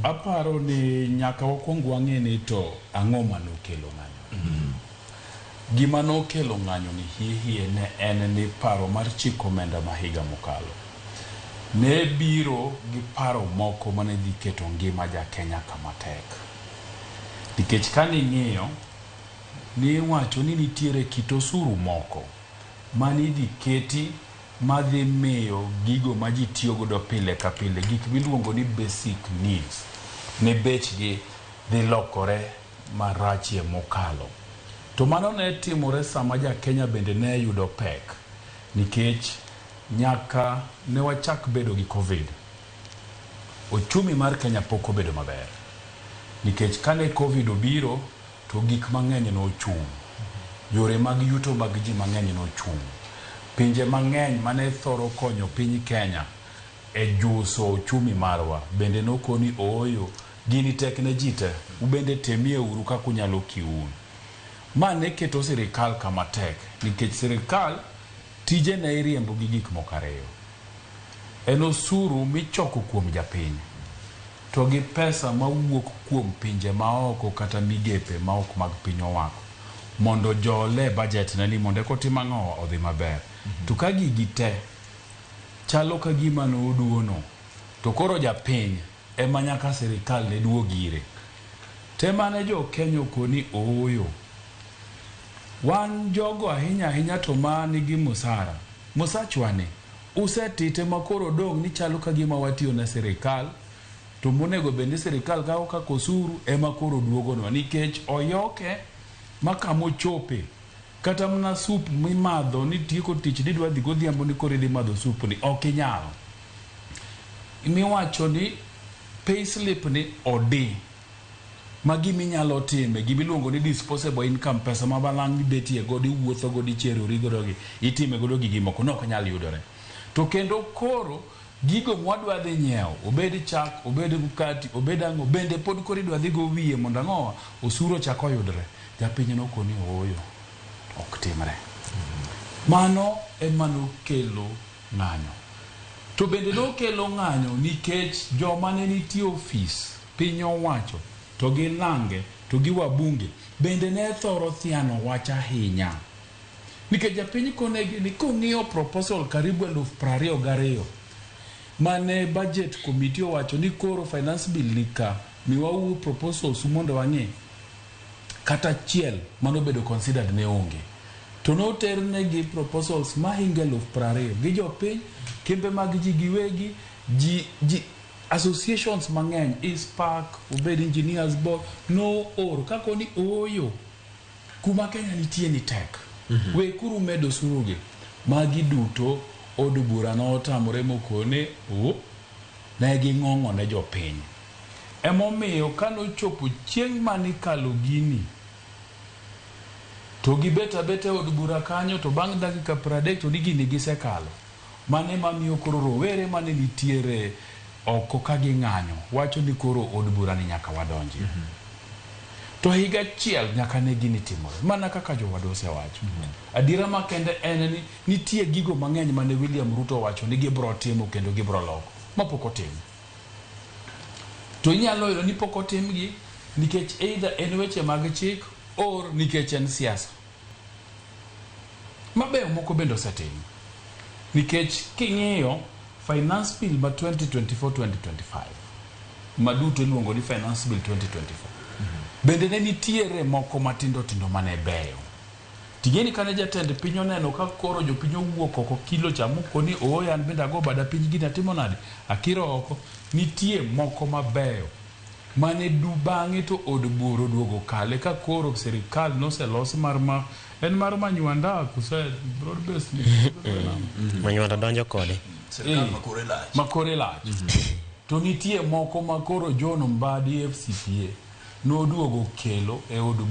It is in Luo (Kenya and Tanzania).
Aparo ni nyaka wakwong wang'e ni to ang'o manokelo ng'anyo. Gima nokelo ng'anyo ni hie hie ne en ni paro mar chik omenda ma higa mokalo ne biro gi paro moko mane dhi keto ngima ja Kenya kama tek. Nikech kaning'iyo niwacho ni nitiere kit osuru moko mane idhi keti madhi miyo gigo ma ji tiyogodo pile ka pile, gik miluongo ni basic needs, ne bechgi dhi lokore marachie mokalo. To mano ne timore sama ja Kenya bende ne yudo pek, nikech nyaka ne wachak bedo gi Covid, ochumi mar Kenya pok obedo maber. Nikech kane Covid obiro, to gik mang'eny nochung'. Yore mag yuto mag ji mang'eny nochung'. Pinje mang'eny mane thoro konyo piny Kenya e juso ochumi marwa bende nokoni ooyo, gini tek ne ji te, ubende temie uru kaka unyalo kiun. Ma ne keto sirikal kama tek nikech sirikal tije ne iriembo gi gik moko ariyo. En osuru michoko kuom japiny to gi pesa mawuok kuom pinje maoko kata migepe maok mag piny owako mondo jole budget ne ni mondo eka otim ang'o odhi maber. To ka gigi te chalo ka gima noduono to koro japiny ema nyaka sirikal ne duog ire. Te mane jo Kenya okoni ooyo. Wan jogo ahinya ahinya to ma nigi musara. Musachwa ni usetite ma koro dong' ni chalo ka gima watiyo ne sirikal to monego bed ni sirikal kawo kaka osuru ema koro duogonwa nikech oyoke ma kamochope kata mana sup mimadho ni tieko tich ni idwa dhi godhiambo ni koro idhi madho sup ni ok inyal. Miwacho ni payslip ni odi ma giminyalo time gimiluongo ni disposable income pesa ma balang' ibetie godo iwuotho godo icherori godo gi itime godo gigi moko ne ok nyal yudore. To kendo koro gigo mwadwa dhi nyiewo obed chak obed mkati obed ang'o bende pod koro idwa dhi go wiye mondo ang'owa osuru ochak oyudre. Japiny nokoni ooyo ok timre. Mano ema nokelo ng'anyo. To bende nokelo ng'anyo nikech joma ne nitie ofis piny owacho to gi lange to gi wabunge bende ne thoro thiano wach ahinya. Nikech japiny konegi ni kong'iyo proposal karibu 22,000 mane budget committee owacho ni koro finance bill ni ka miwauru proposals mondo wang'i kata achiel manobedo considered ne onge. To noternegi proposals mahingo 20,000 gi jopiny, kembe mag ji giwegi, ji associations mang'eny, ISPAC, obed engineers board, nooro kakoni ooyo kuma Kenya nitie ni tek. We kuru medo osuru gi. Magi duto od bura notamore mokone o ne ging'ong'o ne jopiny. Emomiyo kanochopo chieng' manikalo gini to gibet abeta e od bura kanyo to bang' dakika 30 to ni gini gisekalo. Mano ema miyo koro rowere mane nitiere oko ka ging'anyo wacho ni koro od bura ni nyaka wadonjie. To higa achiel nyaka ne gini timore mana kaka jowadwa osewacho. Adiera makende en ni nitie gigo mang'eny mane William Ruto owacho ni gibro timo kendo gibro loko mapok otim. To inyalo yudo ni pok otimgi nikech either en weche mag chik or nikech en siasa. Mabeyo moko bende osetim. Nikech king'iyo finance bill ma 2024-2025 ma duto iluongo ni finance bill 2024 bende ne nitiere moko matindo tindo mane beyo. Ting'eni kane jatend piny oneno ka koro jopiny owuok oko kilo cha mokoni ooyo an bende ago bada piny gini atimo nade akiro oko nitie moko mabeyo mane du bang'e to od bura oduogo kale ka koro sirikal noselos mar ma en mar Manywanda kose broad based ni Manywanda donjo kode. Sirkal makore lach. makore lach to nitie moko ma koro John Mbadi FCPA noduogo kelo e od bura.